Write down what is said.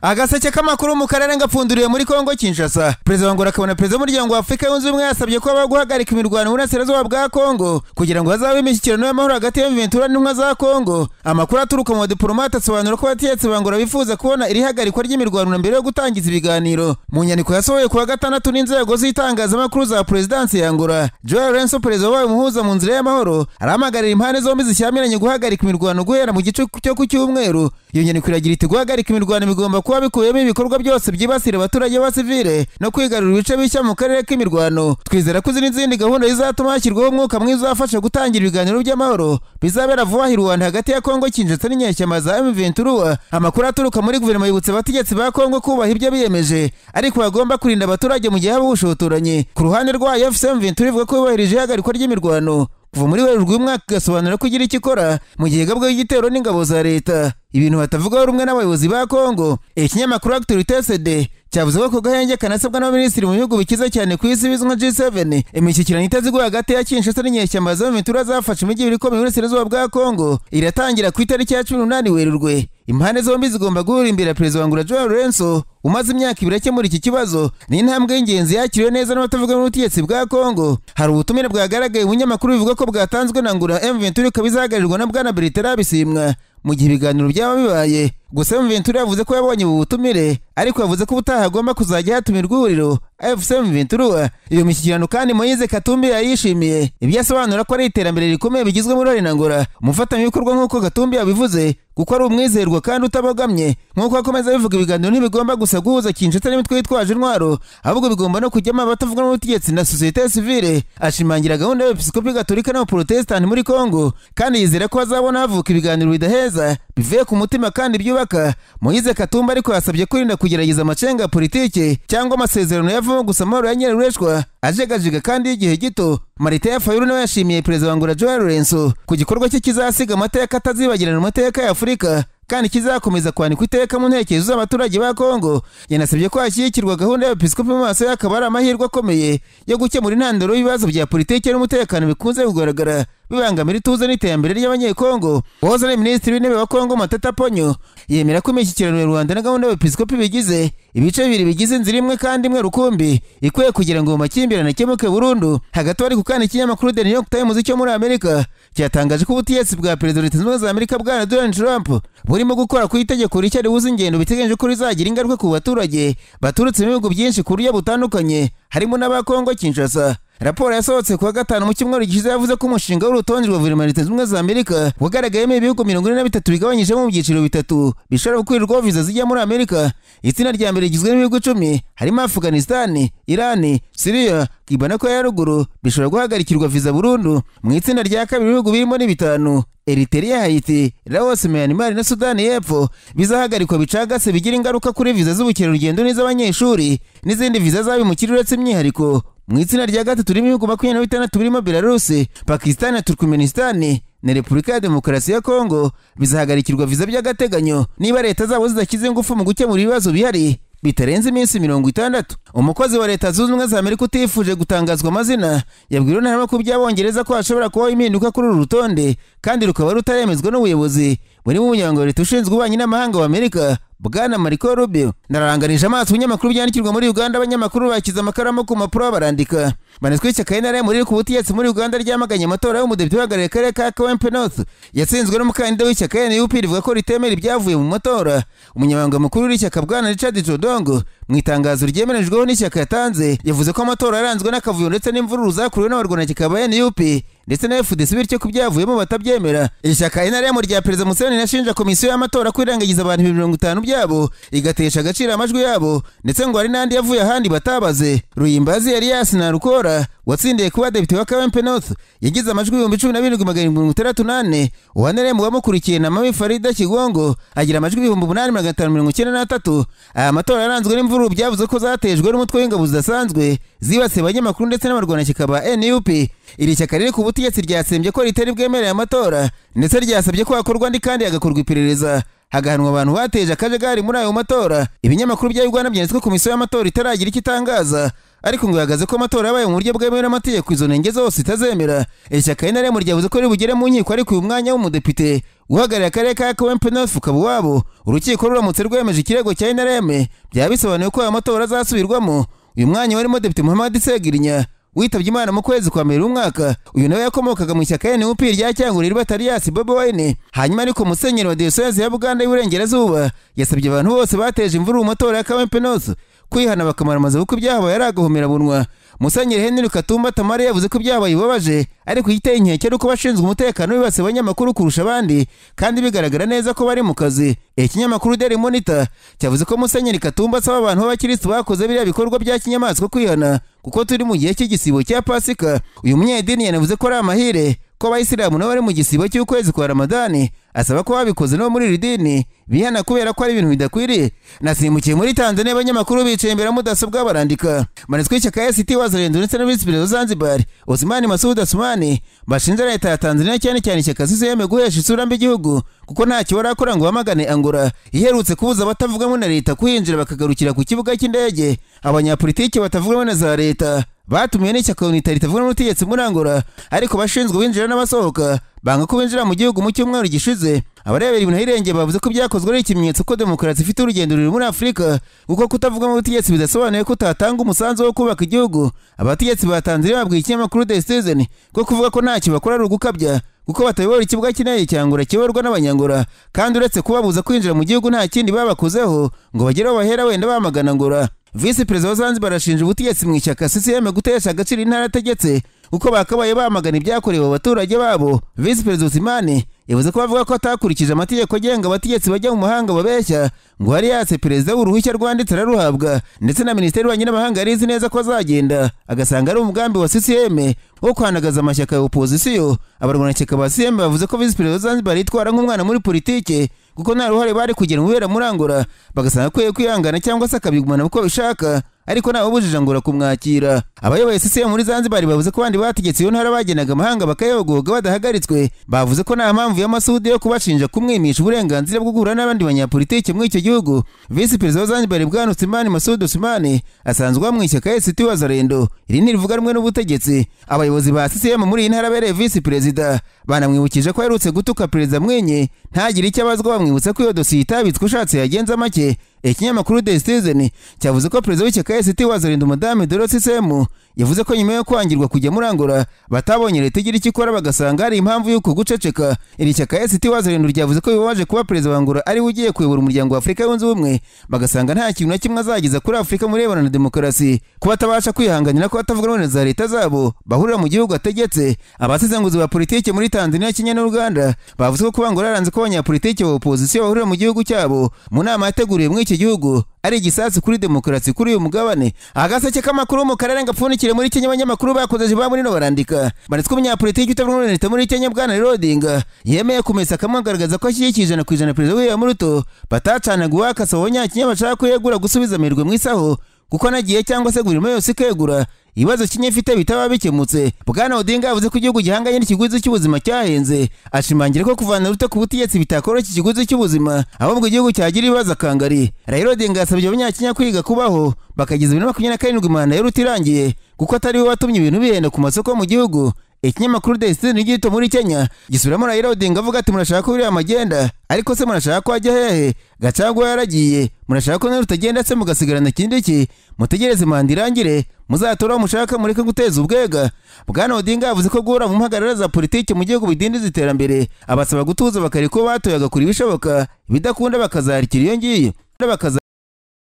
Agaseke k'amakuru mu karere ngapfunduriye muri Kongo Kinshasa. Perezida wa Angola akabona perezida w'umuryango wa Afurika yunze ubumwe yasabye ko habaho guhagarika imirwano mu burasirazuba bwa Kongo kugira ngo hazabe imishyikirano y'amahoro hagati ya M23 n'intumwa za Kongo. Amakuru aturuka mu badiplomate asobanura ko abategetsi ba Angola bifuza kubona iri hagarikwa ry'imirwano mbere yo gutangiza ibiganiro. Mu nyandiko yasohoye kuwa gatandatu n'inzego z'itangazamakuru za perezidansi ya Angola, Joao Lourenço, perezida wabaye umuhuza mu nzira y'amahoro, arahamagarira impande zombi zishyamiranye guhagarika imirwano guhera mu gicuku cyo ku cyumweru. Iyo nyandiko iragira iti: guhagarika imirwano bigomba kuba bikubiyemo ibikorwa byose byibasira abaturage b'abasivile no kwigarurira ibice bishya mu karere k'imirwano. Twizera ko izi n'izindi gahunda zizatuma hashyirwaho umwuka mwiza uzafasha gutangira ibiganiro by'amahoro bizabera vuba i Rwanda hagati ya Kongo Kinshasa n'inyeshyamba za M23. Amakuru aturuka muri guverinoma yibutsa abategetsi ba Kongo kubaha ibyo biyemeje, ariko bagomba kurinda abaturage mu gihe haba ubushotoranyi. Ku ruhande rwayo, AFC M23 ivuga ko yubahirije ihagarikwa ry'imirwano kuva muri Werurwe uyu mwaka, igasobanura ko igira icyo ikora mu gihe igabwaho igitero n'ingabo za leta, ibintu batavugaho rumwe n'abayobozi ba Kongo. Ikinyamakuru Actualité CD cyavuze ko gahenge kanasabwa n'abaminisitiri mu bihugu bikize cyane ku isi bizwi nka G7. Imishyikirano itaziguye hagati ya Kinshasa n'inyeshyamba za M23 zafashe imijyi ibiri ikomeye y'uburasirazuba bwa Kongo iratangira ku itariki ya 18 Werurwe. Impande zombi zigomba guhura imbere ya perezida wa Angola Joao Lourenço umaze imyaka 2 akemura iki kibazo. Ni intambwe y'ingenzi yakiriwe neza n'abatavuga n'ubutegetsi bwa Kongo. Hari ubutumire bwagaragaye mu binyamakuru bivuga ko bwatanzwe na Angola, M23 ikaba izahagararirwa na Bwana Bertrand Bisimwa mu gihe ibiganiro byaba bibaye. Gusa M23 yavuze ko yabonye ubu butumire, ariko yavuze ko ubutaha agomba kuzajya hatumirwa ihuriro AFC M23. Iyo mishyikirano kandi Moise Katumbi yayishimiye, ibyo asobanura ko ari iterambere rikomeye bigizwemo uruhare na Angola, umufatanyabikorwa nk'uko Katumbi yabivuze, kuko ari umwizerwa kandi utabogamye. Nk'uko akomeza abivuga, ibiganiro ntibigomba gusa guhuza Kinshasa n'imitwe yitwaje intwaro, ahubwo bigomba no kujyamo abatavuga n'ubutegetsi na sosiyete sivile. Ashimangira gahunda y'Abepiskopi Gatolika n'Abaprotesitanti muri Kongo, kandi yizera ko hazabona havuka ibiganiro bidaheza bivuye ku mutima kandi byubaka. Moise Katumbi ariko yasabye kwirinda kugerageza amacenga ya politike cyangwa amasezerano yavamo gusa amahoro ya nyirarureshwa ajegajega kandi y'igihe gito. Martin Fayulu nawe yashimiye perezida wa Angola Joao Lourenço ku gikorwa cye kizasiga amateka atazibagirana mu mateka ya Afurika kandi kizakomeza kwandikwa iteka mu ntekerezo z'abaturage ba Kongo. Yanasabye ko hashyigikirwa gahunda y'abepiskopi mu maso, akaba ari amahirwe akomeye yo gukemura intandaro y'ibibazo bya politiki n'umutekano bikunze kugaragara bibangamira ituze n'iterambere ry'Abanyekongo. Uwahoze ari minisitiri w'intebe wa Kongo Matata Ponyo yemera ko imishyikirano ya Rwanda na gahunda y'abepiskopi bigize ibice bibiri bigize inzira imwe kandi imwe rukumbi ikwiye kugira ngo makimbirane akemuke burundu. Hagati ariko kandi ikinyamakuru The New York Times cyo muri Amerika cyatangaje ko ubutegetsi bwa perezida wa Leta Zunze Ubumwe za Amerika bwana Donald Trump burimo gukora ku itegeko rishya ribuza ingendo biteganyijwe ko rizagira ingaruka ku baturage baturutse mu bihugu byinshi ku buryo butandukanye, harimo n'aba Kongo Kinshasa. Raporo yasohotse kuwa gatanu mu cyumweru gishize yavuze ko umushinga w'urutonde rwa guverinoma ya Leta Zunze Ubumwe za Amerika wagaragayemo ibihugu 43 bigabanyijemo mu byiciro bitatu bishobora gukurirwaho viza zijya muri Amerika. Itsinda rya mbere rigizwe n'ibihugu 10 harimo Afghanistan, Iran, Syria, Cuba na Korea ya Ruguru bishobora guhagarikirwa viza burundu. Mu itsinda rya kabiri ibihugu birimo ni 5, Eritrea, Haiti, Laos, Myanmar na Sudani y'Epfo bizahagarikwa bicagase bigira ingaruka kuri viza z'ubukerarugendo n'iz'abanyeshuri n'izindi viza z'abimukira uretse imyihariko. Mu itsinda rya gatatu ririmo ibihugu 26 birimo Belarus, Pakistan na Turkmenistan na Repubulika ya Demokarasi ya Kongo bizahagarikirwa viza by'agateganyo niba leta zabo zidashyize ingufu mu gukemura ibibazo bihari bitarenze iminsi 60. Umukozi wa Leta Zunze Ubumwe za Amerika utifuje gutangazwa amazina yabwiwe n'amakuru by'Abongereza ko hashobora kubaho impinduka kuri uru rutonde kandi rukaba rutaremezwa n'ubuyobozi burimo umunyamabanga wa leta ushinzwe ububanyi n'amahanga wa Amerika Bwana Marco Rubio. Nararanganije amaso ibinyamakuru byandikirwa muri Uganda, abanyamakuru bakize amakaramu ku mpapuro barandika. Banetswe ishyaka NRM riri ku butegetsi muri Uganda ryamaganye amatora y'umudepite uhagarariye akarere ka Kawempe North yatsinzwe n'umukandida w'ishyaka NUP, rivuga ko ritemera ibyavuye mu matora. Umunyamabanga mukuru w'ishyaka Bwana Richard Todongo mu itangazo ryemerejweho n'ishyaka yatanze yavuze ko amatora yaranzwe n'akavuyo ndetse n'imvururu zakuriwe n'abarwanashyaka ba NUP ndetse na FDC, bityo ko ibyavuyemo batabyemera. Ishyaka NRM rya Perezida Museveni rinashinja komisiyo y'amatora kwirengagiza abantu 50,000 byabo igatesha agaciro amajwi yabo, ndetse ngo hari n'andi yavuye ahandi batabaze. Ruyimbazi Elias Narukora watsindiye kuba depite wa Kawempe North yagize amajwi 17,764. Uwa NRM wamukurikiye na Mami Farida Kigongo agira amajwi 8,593. Aya matora yaranzwe n'imvururu byavuze ko zatejwe n'umutwe w'ingabo zidasanzwe zibasiye abanyamakuru ndetse n'abarwanashyaka ba NUP. Iri shyaka riri ku butegetsi ryatsembye ko ritari bwemereye amatora, ndetse ryasabye ko hakorwa andi kandi hagakorwa iperereza. hagahanwa abantu bateje akajagari muri ayo matora. Ibinyamakuru bya Uganda byanditse ko komisiyo y'amatora itaragira icyo itangaza, ariko ngo yagaze ko amatora yabaye mu buryo bwemewe n'amategeko izo nenge zose itazemera. Ishyaka NRM ryavuze ko ribugere mu nkiko, ariko uyu mwanya w'umudepite uhagarariye akarere ka Kawempe North ukaba uwabo. Urukiko ruramutse rwemeje ikirego cya NRM byaba bisobanuye ko aya matora azasubirwamo. Uyu mwanya warimo Depite Muhammad Segirinya witabye Imana mu kwezi kwa mbere umwaka. Uyu nawe yakomokaga mu ishyaka NUP rya Cyangurira Batariyasi Bobi Wine. Hanyuma ariko musenyeri wa Diyoseze ya Buganda y'Iburengerazuba yasabye abantu bose bateje imvururu mu matora ya Kawempe North kwihana bakamaramaza kuko ibyahabaye ari agahomerabunwa. Musenyeri Henry Katumba Tamare yavuze ko ibyahabaye bibabaje, ariko igiteye inkeke ari uko abashinzwe umutekano bibasiye abanyamakuru kurusha abandi kandi bigaragara neza ko bari mu kazi. Ikinyamakuru Daily Monitor cyavuze ko Musenyeri Katumba asaba abantu b'abakirisitu bakoze biriya bikorwa bya kinyamaswa kwihana kuko turi mu gihe cy'igisibo cya Pasika. Uyu munyedini yanavuze ko ari amahire ko abayisilamu nabo bari mu gisibo cy'ukwezi kwa Ramadani, asaba ko babikoze no muri iri dini bihana kubera ko ari ibintu bidakwiriye. Nasimbukiye muri Tanzania, abanyamakuru bicaye imbere ya mudasobwa barandika. Manitswe ishyaka ACT Wazalendo ndetse na Visi Perezida wa Zanzibar Othman Masoud Asumani bashinja leta ya Tanzania cyane cyane ishyaka CCM guhesha isura mbi igihugu kuko ntacyo barakora ngo bamagane Angola iherutse kubuza abatavuga na leta kwinjira bakagarukira ku kibuga cy'indege. Abanyapolitiki batavuga na za leta batumiwe n'ishyaka UNITA ritavuga n'ubutegetsi muri Angola, ariko bashinzwe binjira n'abasohoka banga ko binjira mu gihugu mu cyumweru gishize. Abarebera ibintu hirenge bavuze ko byakozwe ari ikimenyetso ko demokarasi ifite urugendo ruri muri Afurika, kuko kutavuga mu butegetsi bidasobanuye ko utatanga umusanzu wo kubaka igihugu. Abategetsi ba Tanzania babwiye ikinyamakuru The Citizen ko kuvuga ko ntacyo bakora ari ugukabya, kuko batayobora ikibuga cy'indege cya Angola kiyoborwa n'abanyangora, kandi uretse kubabuza kwinjira mu gihugu nta kindi babakozeho ngo bagere aho bahera wenda bamagana Angola. Visi Perezida wa Zanzibar arashinja ubutegetsi mu ishyaka CCM gutesha agaciro intara ategetse kuko bakabaye bamagana ibyakorewe abaturage babo. Visi Perezida Othman yavuze ko bavuga ko atakurikije amategeko agenga abategetsi bajya mu mahanga babeshya, ngo hari yatse perezida w'uruhushya rwanditse araruhabwa, ndetse na minisiteri y'ububanyi n'amahanga yari izi neza ko azagenda, agasanga ari umugambi wa CCM wo kwanagaza amashyaka ya opozisiyo. Abarwanashyaka ba CCM bavuze ko Visi Perezida wa Zanzibar yitwara nk'umwana muri politike kuko nta ruhare bari kugira mu bibera muri Angola, bagasanga akwiye kwihangana cyangwa se akabigumana uko bishaka, ariko ntawubujije Angola kumwakira. Abayoboye CCM muri Zanzibar bavuze ko abandi bategetse iyo ntara bagenaga amahanga bakayogoga badahagaritswe. Bavuze ko nta mpamvu ya Masudi yo kubashinja kumwimisha uburenganzira bwo guhura n'abandi banyapolitike muri icyo gihugu. Visi Perezida wa Zanzibar Bwana Othman Masoud Osman asanzwe mu ishyaka ACT Wazalendo iri ntirivuga rumwe n'ubutegetsi. Abayobozi ba CCM muri iyi ntara bereye Visi Perezida banamwibukije ko aherutse gutuka Perezida Mwinyi ntagire icyo abazwa, bamwibutsa ko iyo dosiye itabitswe ushatse yagenza make. Ikinyamakuru The Citizen cyavuze ko perezida w'ishyaka ACT Wazalendo Madame Dorothy Semu yavuze ko nyuma yo kwangirwa kujya muri Angola batabonye leta igira icyo ikora, bagasanga hari impamvu y'uko guceceka. Iri shyaka ACT Wazalendo ryavuze ko bibabaje kuba perezida wa Angola ari we ugiye kuyobora umuryango wa Afurika yunze ubumwe, bagasanga nta kintu na kimwe azageza kuri Afurika mu birebana na demokarasi, kuba atabasha kwihanganira ko batavuga rumwe na za leta zabo bahurira mu gihugu ategetse. Abasesenguzi ba politike muri Tanzania, Kenya n'Uganda bavuze ko kuba Angola yaranze ko abanyapolitike ba opozisiyo bahurira mu gihugu cyabo mu nama yateguriwe muri iki gihugu ari igisasu kuri demokarasi kuri uyu mugabane. Agaseke k'amakuru mu karere ngapfundikire muri Kenya, abanyamakuru bakoze ba muri no barandika banditswe umunyapolitiki utavuga rumwe leta muri Kenya Bwana Raila Odinga yemeye kumesa akamugaragaza ko ashyigikiye 100% Perezida William Ruto, batacanaga uwakasa abanyakenya bashaka kuyegura gusubiza amerwe mu isaho kuko nagiye cyangwa se guverinoma yose ikegura ibibazo Kenya ifite bitaba bikemutse. Bwana Odinga yavuze ko igihugu gihanganye n'ikiguzi cy'ubuzima cyahenze, ashimangira ko kuvana Ruto ku butegetsi bitakoroshya ikiguzi cy'ubuzima, ahubwo igihugu cyagira ibibazo akangari. Raila Odinga yasabye abanyakenya kwiga kubaho bakageza 2027 manda ya Ruto irangiye, kuko atari we watumye ibintu bihenda ku masoko mu gihugu. Ikinyamakuru The Citizen gito muri Kenya gisubiramo Raila Odinga avuga ati murashaka ko biriya magenda, ariko se murashaka ko ajya hehe? Gachagua yaragiye, murashaka ko rutagenda se mugasigarana ikindi ki? Mutegereze manda irangire muzatora mushaka mureke guteza ubwega. Bwana Odinga yavuze ko guhura mu mpagarara za politiki mu gihugu bidindiza iterambere, abasaba gutuza bakareka ko batoye agakora ibishoboka, ibidakunda bakazarikira iyo ngiyo.